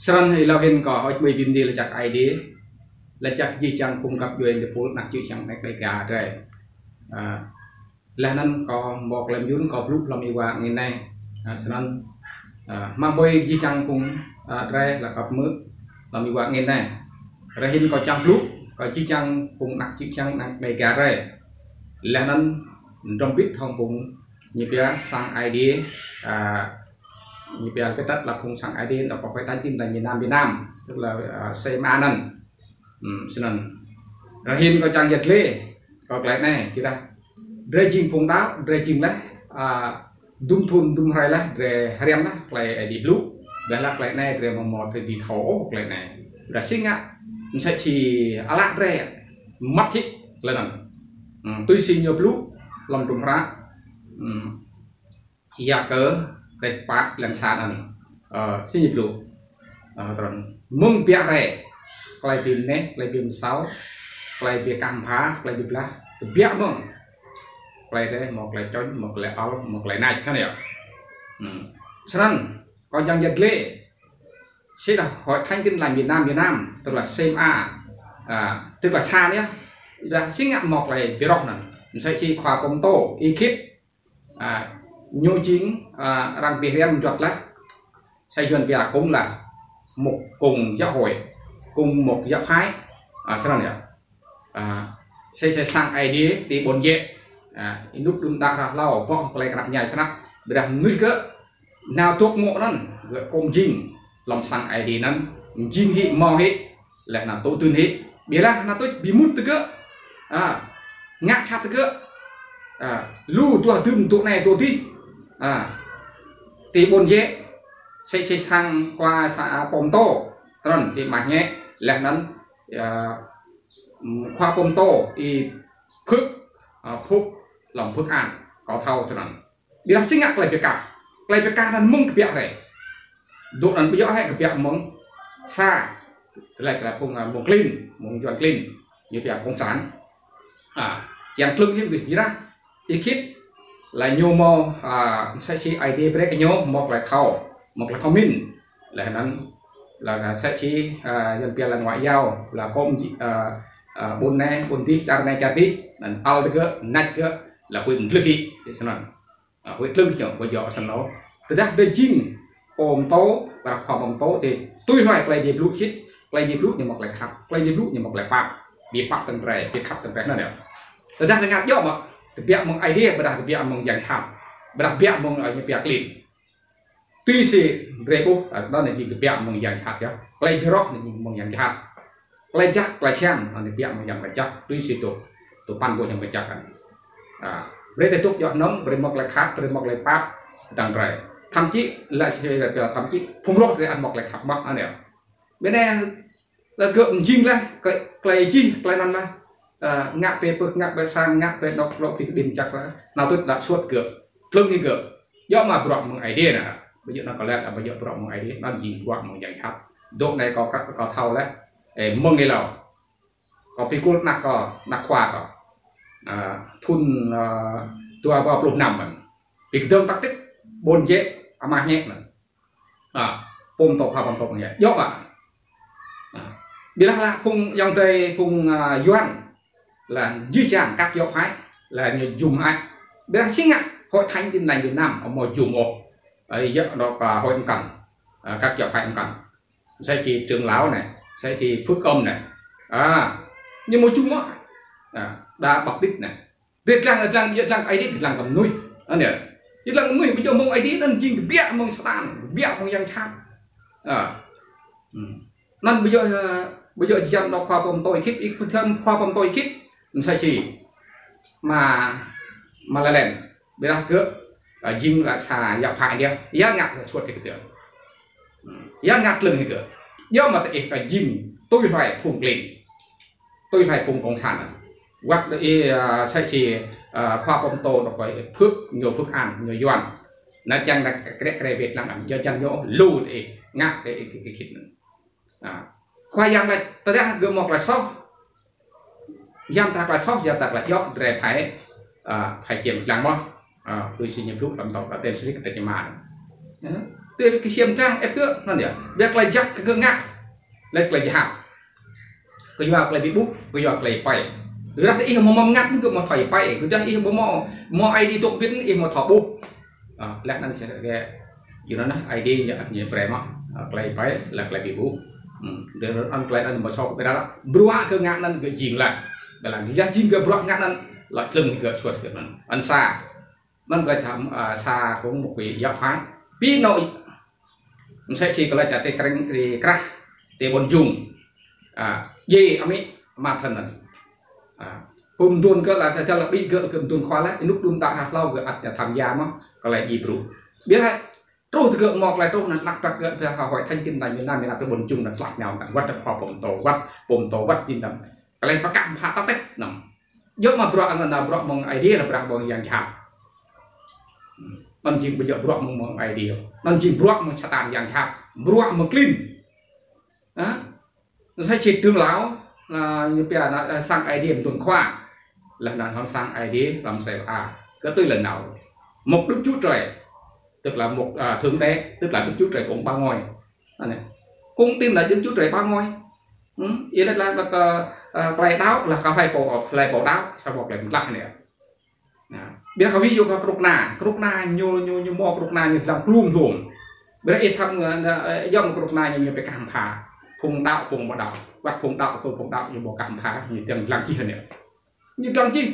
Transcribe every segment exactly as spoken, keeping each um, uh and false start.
Snăn êlâo hĭn kâo hơ̆k mơak bi mni lač jăk Aê Diê, lač jăk jih jang phung găp djuê êpul anak čư̆ čhiăng anak Dêga drei. Leh anăn kâo mâo klei myun kâo blŭ hlăm êwa angĭn anei. Snăn hmăng hmưi jih jang phung drei lač kâo mơak hlăm êwa angĭn anei. Hruê anei kâo čiăng blŭ kơ jih jang phung anak čư̆ čhiăng anak Dêga drei. Leh anăn drăm bĭt hŏng phung ñu pia sang Aê Diê, ñu pia kơ tăt lač phung sang Aê Diê, lač kơ Hội Thánh Tin Lành miền Nam, Việt Nam, tức là C M A anăn. Snăn. Hruê anei kâo čiăng yăl dliê kơ klei anei, ƀiădah drei jing phung đăo, drei jing leh dŭm thŭn dŭm hruê leh drei hriăm leh klei Aê Diê blŭ. Ƀiădah klei anei drei amâo mâo thâo ôh klei anei. Ƀiădah si ngă msĕ si ală drei mmăt hĕ klei anăn. Tui si ñu blŭ hlăm hdruôm hră Yakơ kdrêč pă êlan sa anăn. Si ñu blŭ trăn: Mơ̆ng kbiă hriê, klei bi mneh, klei bi msao, klei bi kah mbha, klei bi blah, kbiă mơ̆ng klei drei mâo klei čŏng, mâo klei ăl, mâo klei nač, kăn yơh. Snăn kâo čiăng yăl dliê, si dah Hội Thánh Tin Lành miền Nam, miền Nam, tức là C M A, tức là sa anei, ƀiădah si ngă mâo klei bi roh anăn. Msĕ si khua pô mtô Y Khit, ñu jing arăng bi hriăm mjuăt leh, sa Yuăn pia cũng là một cùng giáo hội, cùng một giáo phái. Snăn yơh. Msĕ si sang Aê Diê ti ƀuôn Jĕ, ênuk đưm đă hlâo hlâo boh klei knap mñai snăk, ƀiădah mnuih gơ̆ nao dôk mơ̆ng anăn gơ̆ kơ jing hlăm sang Aê Diê anăn, jing hĕ mâo hĕ, leh anăn tŭ dưn hĕ. Ƀiădah anăn tuč bi mŭt digơ̆, ngă jhat digơ̆, lu dua dưm dôk anei dôk dih, ti ƀuôn Jĕ, msĕ si sang khua sa pô mtô, trăn ti Mah Ñĕ, leh anăn khua pô mtô Y Phước, Phúc, hlăm Phước An, kâo thâo trăn. Ƀiădah si ngă klei bi kah, klei bi kah anăn mơ̆ng kbiă hriê. Dôk anăn ƀiă hĕ kbiă mơ̆ng sa, klei klei phung mơ̆ng klin, mơ̆ng Yuăn klin, ñu pia cộng sản. Čiăng tlưng hĭn dih, ƀiădah Y Khit, lač ñu mâo msĕ si Aê Diê brei kơ ñu mâo klei thâo, mâo klei thâo mĭn. Leh anăn lač msĕ si Yuăn pia lač ngoại giao, lač kơ ƀuôn anei ƀuôn dih, čar anei čar dih, anăn ăl digơ̆, nač gơ̆, lač huĭ mdlưh hĕ, snăn. Huĭ tlưng ñu, huĭ djŏ snăn ôh. Tơdah drei jing pô mtô, ƀiădah khua pô mtô ti tui hluê klei Aê Diê blŭ sĭt, klei Aê Diê blŭ ñu mâo klei khăp, klei Aê Diê blŭ ñu mâo klei pap, bi pap tơ̆ng drei, bi khăp tơ̆ng drei anăn yơh. Tơdah drei ngă djŏ mơh, kbiă mơ̆ng Aê Diê, ƀiădah kbiă mơ̆ng yang jhat, ƀiădah kbiă mơ̆ng ñu pia klin. Tui si drei ƀuh, anăn jing kbiă mơ̆ng yang jhat yơh. Klei bi roh anăn jing mơ̆ng yang jhat. Klei jăk, klei siam, anăn kbiă mơ̆ng yang klei jăk. Tui si tŭ, tŭ păn ƀuh yang klei jăk anăn. Brei drei dôk djŏ hnơ̆ng, brei mâo klei khăp, brei mâo klei pap, dơ̆ng drei. Thậm chí, lač si drei thậm chí, phung roh drei ăt mâo klei khăp mơh, anăn yơh. Ƀiădah lač gơ̆ mjing leh, klei, klei jih, klei anăn leh. Ngă pĕ pưk, ngă pĕ sang, ngă pĕ dôk lŏ pĭ kđĭm čăk leh. Anăn tuč lač suôt gơ̆. Tlưng hĭn gơ̆. Djŏ mă bruă mơ̆ng Aê Diê anăn. Ƀu djŏ anăn kâo lač, ƀu djŏ bruă mơ̆ng Aê Diê, anăn jing bruă mơ̆ng yang jhat. Dôk anei kâo kăt kâo thâo leh. Mơ̆ng êlâo. Kâo bi kŭl anak kâo, anak khua kâo. Thŭn dua êbâo pluh năm mơ̆n. Bi kdơ̆ng tăk tĭt, ƀuôn Jĕ, amah ñĕ mơ̆n. Pô mtô, khua pô mtô ñu. Djŏ mă. Ƀiădah lač phung ayŏng adei, phung Yuăn, lač jih jang các giáo phái, lač ñu jum ai. Ƀiădah si ngă Hội Thánh Tin Lành Việt Nam amâo jum ôh. Yơh dôk hội mkăn. Các giáo phái mkăn. Msĕ si trưởng lão anei, msĕ si Phước Âm anei. Ñu amâo jum ôh. Đa Baptist anei. Drei dlăng, dlăng, dlăng Aê Diê, dlăng kơ mnuih. Anăn yơh. Dlăng kơ mnuih, ƀu djŏ mơ̆ng Aê Diê, anăn jing kbiă mơ̆ng Satan, kbiă mơ̆ng yang jhat. Anăn ƀu djŏ, ƀu djŏ jing dôk khua pô mtô Y Khit, Y Khit, khua pô mtô Y Khit. Msĕ si. Mă, mă leh leh. Ƀiădah gơ̆, jing lač sa giáo phái Aê Diê. Ya ngă lač suôt hĕ gơ̆. Ya ngă tlưng hĕ gơ̆. Djŏ mă tơ ih kơ jing tui hluê phung klin. Tui hluê phung cộng sản. Wăt ih, msĕ si, khua pô mtô dôk kơ Phước, ñu Phước An, ñu Yuăn. Anăn čiăng lač krĕ krĕ wĭt lăng anăn. Djŏ čiăng ñu lu tơ ih. Ngă tơ ih, ih, ih khĭt anăn. Khua Yang lač, tơdah gơ̆ mâo klei soh. Yang ta klei soh, yang ta klei djŏ, drei phải, phải čiêm dlăng mơh. Tui si ñu blŭ hlăm tông ka tên sri kata ñu mă. Tui bi ksiêm dlăng ĕp gơ̆, anăn yơh. Bi klei jăk kơ gơ̆ ngă. Leh klei jhat. Kyua klei bi ƀuh, kyua klei êpei. Kyuadah ih amâo mâo mngăt gơ̆ amâo thâo êpei. Kyuadah ih amâo mâo, mâo Aê Diê dôk mbĭt ih amâo thâo ƀuh. Ah, leh anăn sĭt kơ, yua anăn Aê Diê ñu, ñu brei mơh, ah, klei êpei, leh klei bi ƀuh. Hmm, drei anăn klei anăn amâo soh kơ dah. Bruă gơ̆ ngă anăn gơ̆ jing leh. Ƀiădah jing gơ̆ bruă ngă anăn, leh tlưng gơ̆ suôt gơ̆ anăn. Anăn sa. Anăn klei tham, ah, sa kông mục bi yap phai. Bi anôk msĕ si klei čar ti krêñ, ti krah, ti ƀuôn jŭng. Ah, djiê amĭ ama thân anăn. Ah, pô mduôn gơ̆ leh, čar leh bi gơ̆, gơ̆ mduôn khua leh, ênuk đưm đă hlâo gơ̆ ăt tham gia mơh, klei djiê brŭ. Ƀiădah truh ti gơ̆ mâo klei truh anăn anak prăk gơ̆, ƀiădah hŏng hội thánh tin lành miền Nam, miền Nam ti ƀuôn jŭng anăn tlăk nao anăn wăt pô mtô, wăt pô mtô, wăt tin lành. Klei pơkah mpha tăt tĕt anăn. Djŏ mă bruă anăn, bruă mơ̆ng Aê Diê leh bruă mơ̆ng yang jhat. Anăn jing bi djŏ bruă mơ̆ng, mơ̆ng Aê Diê. Anăn jing bruă mơ̆ng Satan yang jhat. Bruă mơ̆ng klin. Ha? Anăn sa čô trưởng lão, ñu pia anăn, ơ, sang Aê Diê mduôn khua. Leh anăn hŏng sang Aê Diê hlăm sa a. Kơ tui leh nao. Một Đức Chúa Trời. Tức là một, à, Thượng Đế, tức là Đức Chúa Trời cũng ba ngôi. Anăn. Cũng tin là Đức Chúa Trời ba ngôi. Hmm? Ih leh leh, leh kơ, ơ, klei đăo, leh kơ hlei pô, hlei pô đăo, sa boh klei mtlaih anei. Nah, ƀiădah kơ ví dụ kơ knŭk kna, knŭk kna ñu, ñu, ñu mâo knŭk kna ñu dlăng kluôm dhuôm. Ƀiădah ih thăm, ơ, ơ, yŏng knŭk kna ñu, ñu bi kah mpha. Phung đăo, phung amâo đăo. Wăt phung đăo, phung, phung đăo ñu ƀu kah mpha, ñu dlăng, dlăng čih anei. Ñu dlăng čih.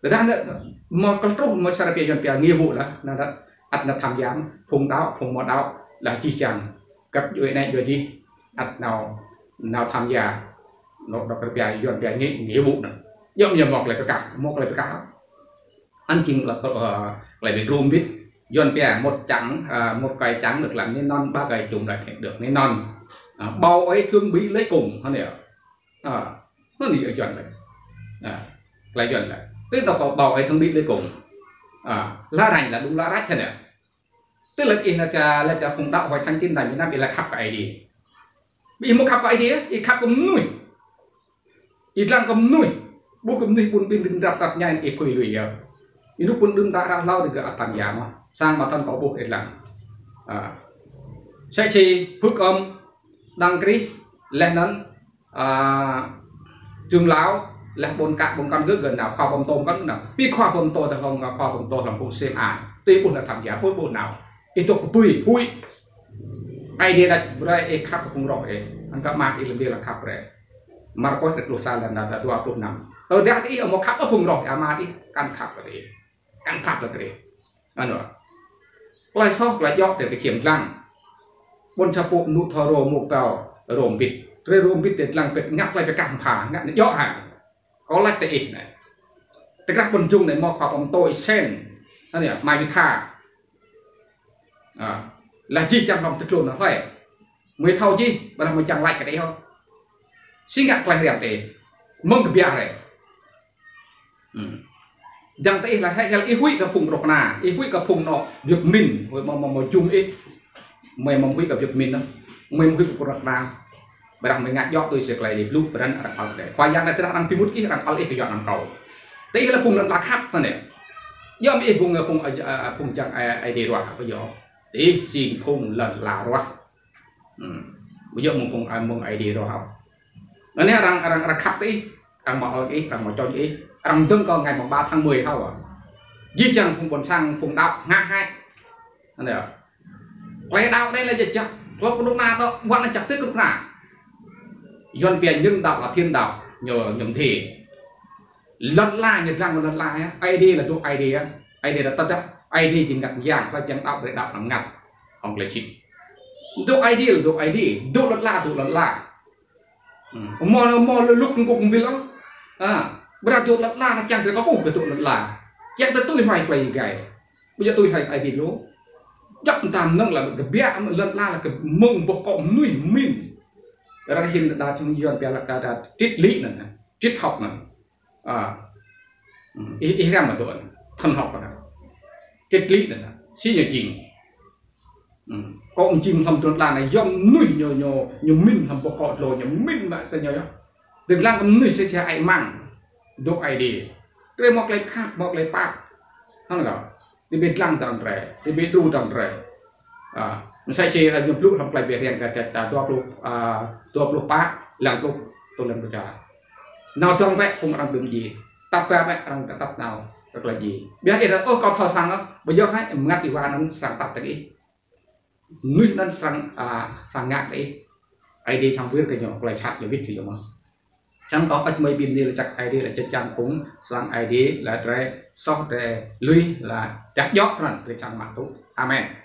Tơdah anăn mâo klei truh, mâo čar pia, Yuăn pia nghĩa vụ leh, anăn ăt nao tham gia, phung đăo, phung amâo đăo, leh jih jang. Găp djuê anei djuê dih, ăt nao, nao tham gia. Anôk dôk pia Yuăn pia nghĩa, nghĩa vụ anăn. Yŏng ñu mâo klei bi kah, mâo klei bi kah. Anăn jing leh, ơ, klei bi đru mbĭt. Yuăn pia một trắng, ơ, một cây trắng được làm nên non, ba cây chùm lại được nên non. Ơ, bầu ấy thường bị lấy cùng, hă nè. Ơ, anăn ñu Yuăn leh. Ơ, klei Yuăn leh. Tui tơ kơ bầu ấy thường bị lấy cùng. Ơ, lá rành là đúng lá rách thế nè. Tui leh ih leh čar, leh čar phung đăo hội thánh tin lành miền Nam ih leh khăp kơ Aê Diê. Bi ih amâo khăp kơ Aê Diê, ih khăp kơ mnuih. Ih dlăng kơ mnuih. Ƀuh kơ mnuih ƀun ƀin rĭm hrăp tăp ñai ih phưi lui yơh. Ênuk ƀun đưm đă hlâo dih gơ̆ ăt tham gia mơh. Sang mă thân kâo ƀuh ih dlăng. Ơ. Msĕ si Phước Âm, Đăng Christ, leh anăn, ơ, trưởng lão, leh ƀuôn kă ƀuôn kăn gơ̆, gơ̆ nao khua pô mtô kăn nao. Bi khua pô mtô tơ hŏng khua pô mtô hlăm phung sem ai. Tui ƀuh leh tham gia, ƀuh ƀuh nao. Ih dôk kbưi, huĭ. Aê Diê lač brei ih khăp kơ phung roh ih. Anăn kơ mă ih leh bi leh khăp brei. Markôs kdrêč pluh sa leh anăn dua pluh năm. Tơdah ih amâo khăp kơ phung roh, ama ih kăn khăp kơ ih. Kăn khăp kơ ih. Anăn. Klei soh, klei djŏ, drei bi ksiêm dlăng. Ƀuôn čar pô mnŭ thâo rô mŭk tâo, rô mbĭt. Drei rô mbĭt, drei dlăng mbĭt, ngă klei bi kah mpha, ngă anei djŏ hă. Kâo lač ti ih anei. Ti krah ƀuôn jŭng anei mâo khua pô mtô Y Sen. Anăn yơh, Mai Mitha. Ơ, leh jih jang hlăm ti tlôn anăn hlei. Mơi thâo jih, ƀiădah mơi čiăng lač kơ ih hŏ. Si ngă klei hriăm ti ih. Mơ̆ng kbiă hriê. Hmm. Dlăng ti ih leh hĕ hĕl ih huĭ kơ phung knŭk kna, ih huĭ kơ phung anôk Việt Minh, huĭ mâo, mâo, mâo jŭm ih. Mơi amâo huĭ kơ Việt Minh anăn. Mơi amâo huĭ kơ knŭk kna. Ƀiădah mơi ngă djŏ tui si klei Aê Diê blŭ, ƀiădah arăng ăl ih. Khua Yang anei tơdah arăng bi mŭt ih, arăng ăl ih kơ Yuăn anăn kâo. Ti ih leh phung lăn ala khăp anăn. Yơh ih phung, phung, ơ, phung čiăng Aê, Aê Diê ruah, ƀu djŏ. Ti ih jing phung lăn ala ruah. Hmm. Ƀu djŏ mơ̆ng phung, ơ, mơ̆ng Aê Diê ruah. Anăn arăng, arăng, arăng khăp ti ih, arăng mâo ăl ih, arăng mâo čŏng ih, arăng dơ̆ng kơ ngày mùng ba tháng mười hŏ. Jih jang phung ƀuôn sang, phung đăo, ngă hĕ. Anăn yơh. Klei đăo anei leh jăk. Klei knŭk kna tơ, ƀuăn leh jăk ti knŭk kna. Yuăn pia nhân đạo là thiên đạo, ñu, ñu mdê. Lăn ala, ñu dlăng lăn ala yơh. Aê Diê leh dôk Aê Diê yơh. Aê Diê leh tơdah, Aê Diê jing ngă myang, klei čiăng đăo, drei đăo anăn ngă. Hŏng klei čĭt. Dôk Aê Diê leh dôk Aê Diê, dôk lăn ala, dôk lăn ala. Hmm. Mâo, mâo lŭk kŭk mbĭl ôh. Ha, ƀiădah dôk lăn ala, anăn čiăng drei kkuh kơ dôk lăn ala. Čiăng drei tui hluê klei gai. Ƀu djŏ tui hluê Aê Diê lu. Jăk mtam năng leh kbiă lăn ala leh kơ mơ̆ng boh kŏ mnuih mĭn. Arăng hĭn đa čung Yuăn pia leh kơ đa triết lý anăn, triết học anăn. Ơ. Hmm, ih, ih hriăm mă tŭ anăn. Thần học anăn. Triết lý anăn. Si ñu jing. Hmm. Kŏ mjing hlăm dron ala anei, yơh mnuih ñu, ñu, ñu mĭn hlăm boh kŏ dlô, ñu mĭn mă kơ ñu yơh. Drei dlăng kơ mnuih si ča ai mang. Dôk Aê Diê. Drei mâo klei khăp, mâo klei pap. Hŏng anăn. Drei bi dlăng dơ̆ng drei, drei bi đru dơ̆ng drei. Ơ. Msĕ si ñu blŭ hlăm klei bi hriêng kơ ta dua pluh, a, dua pluh pă, lăng pluh, tơl lăn pča. Nao dơ̆ng bĕ phung arăng đưm djiê. Tăp ba bĕ arăng tăp nao kơ klei djiê. Ƀiădah ih ôh kâo thâo săng ôh, ƀiădah hĕ mngăt êwa anăn srăng tăp tơ ih. Mnuih anăn srăng, a, srăng ngă tơ ih. Aê Diê srăng wir kơ ñu, klei jhat ñu wĭt kơ ñu mơh. Čiăng kâo ăt mơi bi mni lač jăk Aê Diê lač jăk čiăng phung sang Aê Diê lač drei soh drei lui lač dah djŏ trăn drei čiăng mă tŭ. Amen.